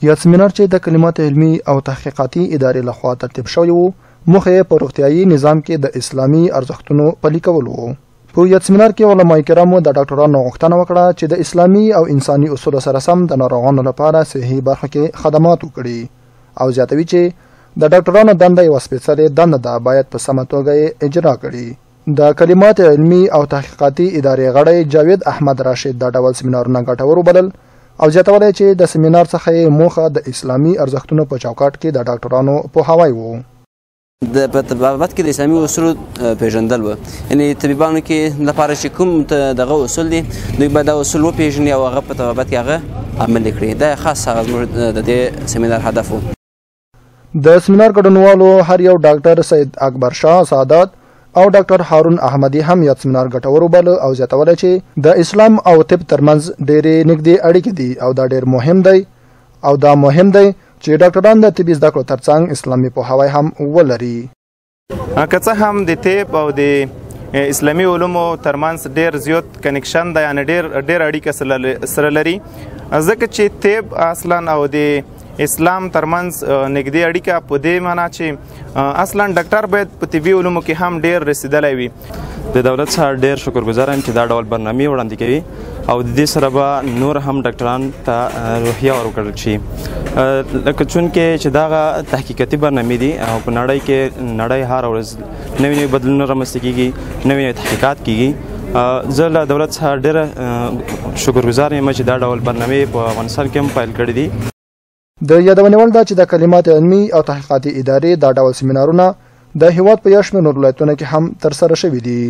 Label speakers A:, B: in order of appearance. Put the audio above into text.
A: یاد سمینار چې د کلمات علمي او تحقیقاتي ادارې لخوا ترتیب شوی وو، موخه یې په روغتیايي نظام کې د اسلامي ارزښتونو پلي کول وو. په یاد سمینار کې علماء کرامو د ډاکټرانو غوښتنه وکړه چې د اسلامي او انساني اصولو سره سم د ناروغانو لپاره صحي برخه کې خدمات وکړي او زیاتوي چې د ډاکټرانو دنده یوه سپېڅلې دنده ده، باید په سمه توګه یې اجرا کړي. د کلمات علمي او تحقیقاتي ادارې غړی جاوید احمد راشد دا ډول سمینارونه ګټور وبلل او زیاتولی چې د سمینار څخه یې موخه د اسلامي ارزښتونو په چوکاټ کې د ډاکټرانو پوهاوی وو.
B: د په طبابت کې د اسلامي اصولو پیژندل و، یعنی طبیبانو کې لپاره چې کوم دغه اصول دي، دوی باید دا اصول وپیژني او هغه په طبابت کې هغه عملي کړي. دا خاص هغه زموږ د دې سمینار هدف و.
A: د سمینار ګډونوالو هر یو ډاکټر سید اکبر شاه سادات او ډاکټر هارون احمدي هم یاد سمینار ګټور وباله او زیاتوله چې د اسلام او طب ترمنځ ډېرې نږدې اړیکې دي او دا ډېر مهم دی او دا مهم دی چې ډاکټران د طبي زده کړو ترڅنګ اسلامي پوهاوی هم ولري.
C: که څه هم د طب او د اسلامي علومو ترمنځ ډېر زیات connection دی، یعنی ډېر ډېر اړیکه سره لري، ځکه چې طب اصلا او د اسلام ترمنځ نږدې اړیکه په دې معنا چې اصلا ډاکټر باید په طبي علومو کې هم ډېر رسیدلی وي.
D: د دولت څخه ډېر شکرګزار یم چې دا ډول برنامې وړاندې کوي او د دې سره به نور هم ډاکټران ته روحیه ورکړل شي، لکه چونکې چې دغه تحقیقاتي برنامې دي او په نړۍ کې نړۍ هره ورځ نوي نوي بدلونونه رامنځته کېږي، نوي نوي تحقیقات کېږي. زه له دولت څخه ډېره شکرګزار یم چې دا ډول برنامې په افغانستان کې هم پیل کړې دي.
A: د یادونې وړ ده چې د کلمات علمي او تحقیقاتي ادارې دا ډول سیمینارونه د هیواد په یو شمېر نورو ولایتونو کې هم ترسره شوي دي.